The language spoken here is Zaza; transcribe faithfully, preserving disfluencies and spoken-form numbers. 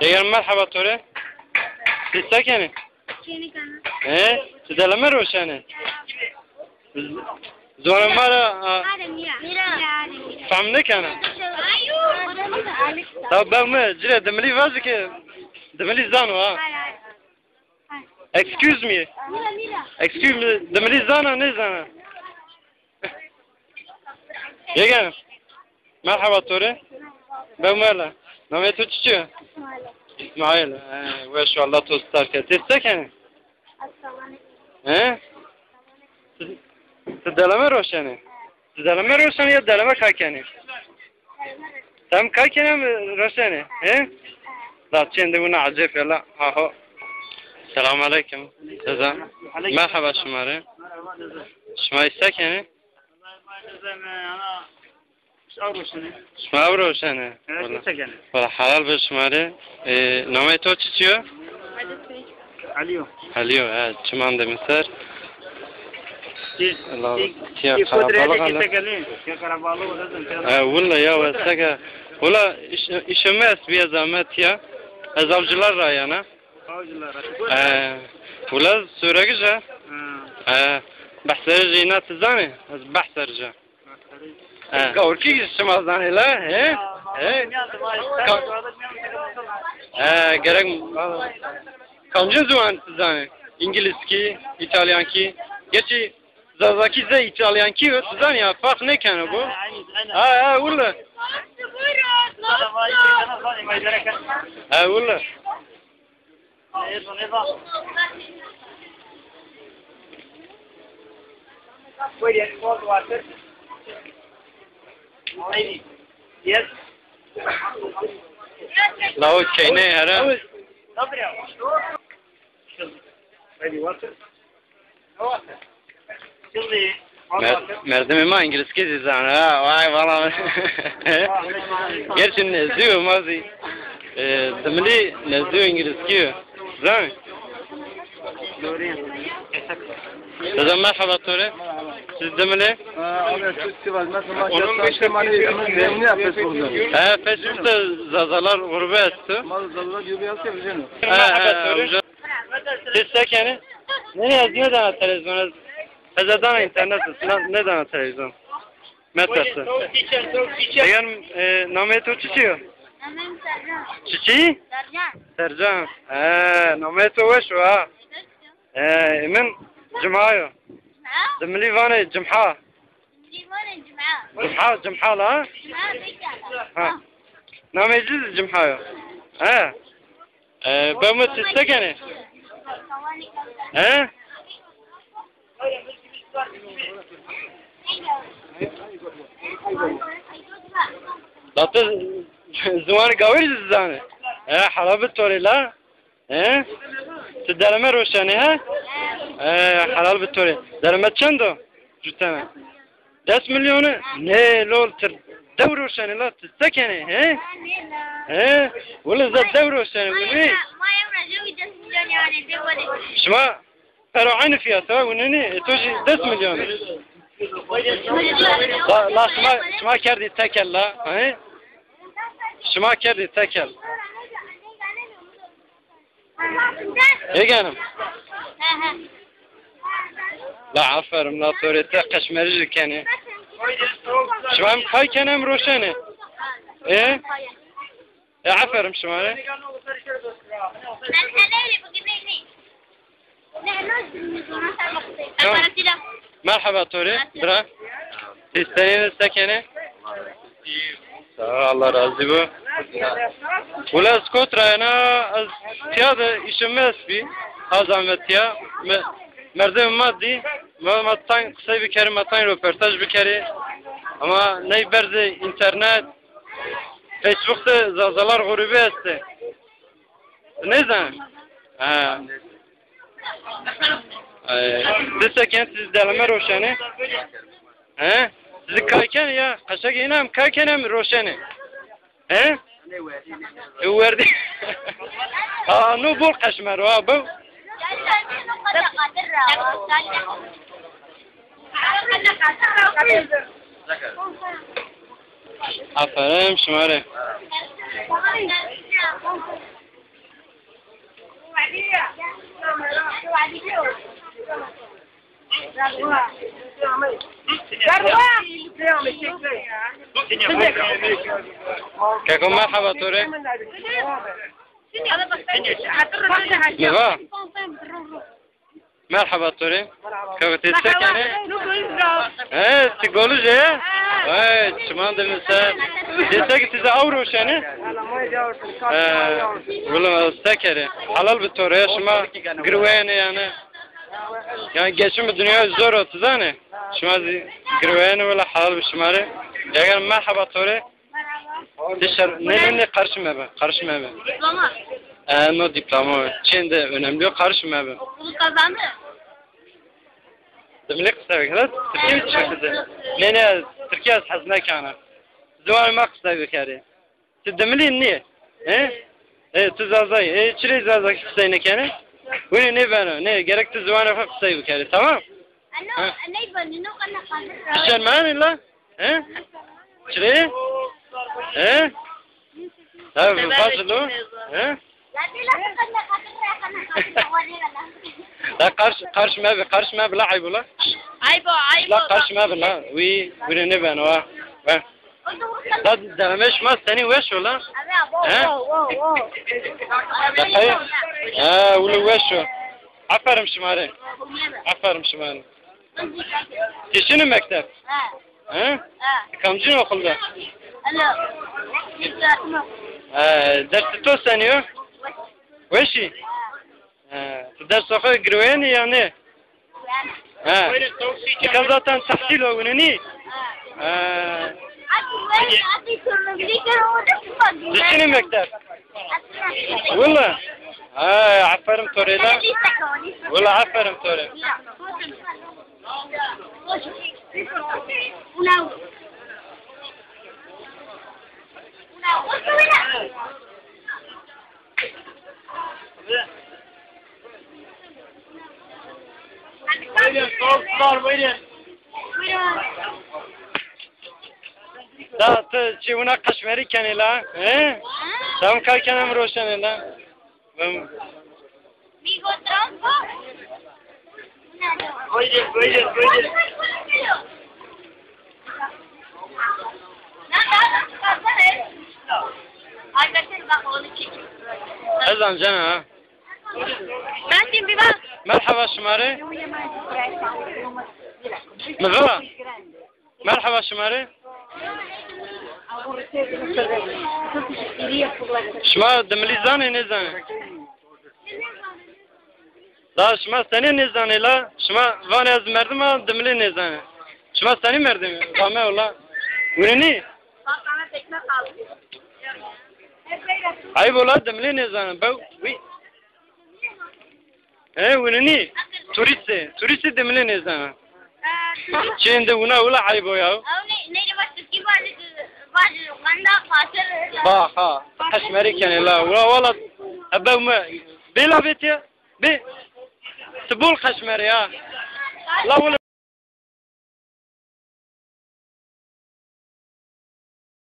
Eger merheba to rê. Ti se kenî? He? Ti deleme roşenê? Ziwanê ma ra, a, fehm nêkena. Ta bew mi, ci rê dimilî vajî ke dimilî zano ha. Excuse me. Excuse me, dimilî zana, nêzana? Yegen. Merheba to rê. Bew mi la. Namê to çiçî yo? İsmail. He, weş, Allah to star ke. Ti se kenî? He? Ti, ti deleme roşenê? Ti deleme roşenê ya deleme kay kenî? Tem kay kenî mi roşenê? He? La çendê wina ecêb ya la. Ha ho. Selam aleyküm. Rıza. Merheba şima rê. Şima îse kenî? Şima ew roşenê. Wela, wela helal be şima rê. E, namê to çiçî yo? Elî yo. Elî yo, he, çiman de mi ser. Ti, Allah, ti, tiya ti karabalık ale. He, wela ya, weseke. Wela, iş, işê mi est bîye zahmet ya. Ez Avcılar ra yana. Avcılar ra. He, wela Soregij a. He, behserij îna ti zanî? Ez behserij a. He. Gawrkî şima zanê la, he? He? Ka-, he, gerek kamcîn ziwan ti zanê? Îngilizkî, îtalyankî. Gerçî Zazakî ze îtalyankî yo, ti zanî ya, ferq nêkeno bo. Ha, ha, wele. Ha, wele. Lawo keyne here. Mer-, merdimê ma îngilizkî zî zana ha. Vay valla. Gerçi nezdî yo ma zî. E, dimilî nezdî yo îngilizkî yo. Zanî? Dede merheba to rê. Siz dimilî? Ha, abi, Türkçe var. Nasıl maç yaptı? Akşam hani ne, ne yapıyorsunuz? He, Facebook'ta Zazalar grubu etti. Mal Zazalar grubu yaptı, biliyor musun? He, he, hocam. Siz se kenî? Ne, ne, ez nêdana televîzyon, ez, ez dana înternet, ne, nêdana televîzyon. Metresi. Eger, e, namê to çiçî yo? Namê mi Sercan. Çiçî? Sercan. Sercan. He, namê to weş o ha. E, min Cuma yo. Ha? Dimilî vanê Cimha. Dimilî vanê Cuma. Cimha, Cimha la? Cuma pêk ya. Ha. Namê ci zî Cimha yo. He. E, be mi ti se kenê? He? La ti ziwanê gawir zî zanê? He, helal bi to rê la. He? Ti dereme roşenê, he? He, helal bi to rê. Dereme çend o? Cutene. Des milyonî? Nê lol, ti dew roşenê la, ti se kenê, he? He? Wele ze dew roşenê, wele. Şima pero aynı fiyata, wele nê, e, to jî des milyonî. La, la şima, şima kerdî tekel la, he? Şima kerdî tekel. Ege Hanım. La aferin, la to rê, ti qeşmerîjî kenê. Şima hem kay kenê hem roşenê. E? E, aferin şima rê. Tamam. Merheba to rê, bira. Ti senî, se kenê? Sağ ol, Allah razî bo. Wele ez kot ra yena, ez tiya de îşê mi est bî. Ha zahmet tiya. Me-, merdimê ma dî. Ma, ma tayn qisey bikerî, ma tayn roportaj bikerî. Ama ney berzê înternet, Facebook de Zazalar grubî estê. Nêzan? Ha. E, ti se kenê, ti dereme roşenê? He? Ti kay kenê ya? Qeşek îna hem kay kenê hem roşenê. He? E, werdî. Aa, no bol qeşmer o, ha, bu. Aferin şima rê. Keko, merheba to rê. Merheba. Merheba to rê. Keko, ti se kenê? He, ti Golij ê? He, çiman de mi se. Ti se ki ti de aw roşenê? He, wila se kerê. Helal bi to rê, şima girweyene yani. Yani geçim bi dünya zor o, ti zanê. Şima zî girweyene, wila helal bi şima rê. Eger merheba to rê. Merhaba. Ti şer-, ne, ne, ne, karşı mebe, karşı mebe. Diploma. E, no diploma. Çin de önemli yok, karşı mebe. Okulu kazandı. Dimilî qisey bikere, Tirkî mi çi bize? Ne, ne, Tirkî ez hez nekana. Ziwanê ma qisey bikerê. Ti dimilî nî? He? E, tu Zazay. E, çirê Zazakî qisey nêkenê? Winî nêbeno. Nê, gerek tu ziwanê xo qisey bikerê, tamam? Alo, ha. Ney beno, no kana kaldı. Şermenî la? He? Çirê? He? Ha, fazil o? He? Ha, karş, karş mebe, karş mebe la, ayb o la. Ayb o, ayb o. La karş mebe la. Wi, wi ne ben o. Ha. Da, da me şima senî weş o la. He? Da kay-, ha, wilo weş o. Aferin şima rê. Aferin şima rê. Ti şinî mekteb? Ha. He? Ha. Kamcîn okulda? Alo. He, dersê to senî yo? Weşî? He. Ti dersa xo girweyenî ya nê? He. Nika zaten tehsîl o, winî nî? He. Ti şinî mekteb? Willa. He, aferin to rê la. Willa, aferin to rê. Buyurun, soğuk sular, buyurun. Da ti çi wina qeşmerî kenê la, he? Tam kay kena mi roşenê la. Vem. Buyurun, buyurun, buyurun. Ez ancena ha. Merheba şima rê. Mi vila. Merheba şima rê. Şima dimilî zanê, nêzanê? La şima senî nêzanê la? Şima vanê ez merdim a, dimilî nêzanê. Şima senî merdim? Rame ola. Winî nî? Ayb ola, dimilî nêzanê. Bew, wî. He, winî nî? Turîstê, turîstê dimilî nêzana. Çin de wina wila ayb o ya. Ew nê, nê de baş Tirkî vajî, vajî, wenda xatir. Ba, ha. Qeşmerî kenê la. Wila, wila, ebe mi. Bêla bêtî. Bê. Ti bol qeşmerî ya. La wila.